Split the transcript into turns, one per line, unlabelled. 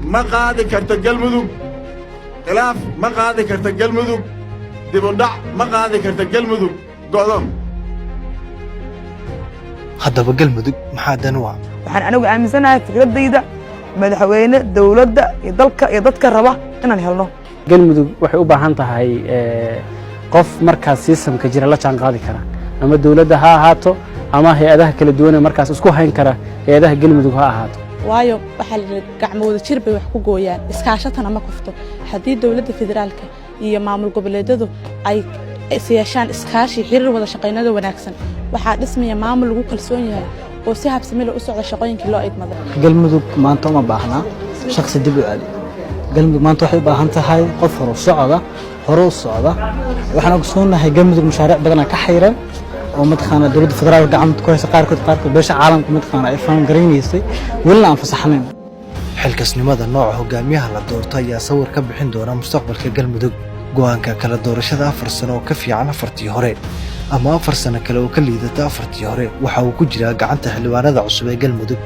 Ma qaadi karto Galmudug khilaaf, ma qaadi karto Galmudug dibudhac, ma qaadi karto Galmudug go'doon.
Haddaba Galmudug maxaa dan u ah?
Waxaan anigu aaminsanahay fikradayda madaxweyne dowladda iyo dalka iyo dadka raba inaan helno.
Galmudug waxay u baahan tahay qof markaas systemka jira la jaan qaadi kara, ama dowladda ha ahaato ama hay-adaha kala duwan ee markaas isku hayn kara hay-adaha Galmudug ha ahaato.
Waayo, waxaa la yidhi gacmo wada jir bay wax ku gooyaan, iskaashatana ma kufto. Haddii dowladda federaalka iyo maamul goboleedyadu ay is yeeshaan iskaashi, xiriir wada shaqaynada wanaagsan, waxaa dhismaya maamul lagu kalsoon yahay oo si habsami leh u socda shaqooyinkii loo igmaday.
Galmudug maanta uma baahna shakhsi dib u celi. Galmudug maanta waxay u baahan tahay qof horu socda, hore u socda. Waxaan ogsoonahay Galmudug mashaariic badanaa ka xayran oo mataqaana dowladda federaalka gacanta ku haysa, qaarkood beesha caalamka mataqaana ay fund garaynaysay, welina aan fasaxnayn.
Xilkasnimada nooca hogaamiyaha la doorto ayaa sawir ka bixin doona mustaqbalka Galmudug. Go'aanka kala doorashada 4 sano oo ka fiican afartii hore ama 4 sano kale oo ka liidata afartii hore waxa uu ku jiraa gacanta xildhibaanada cusub ee Galmudug.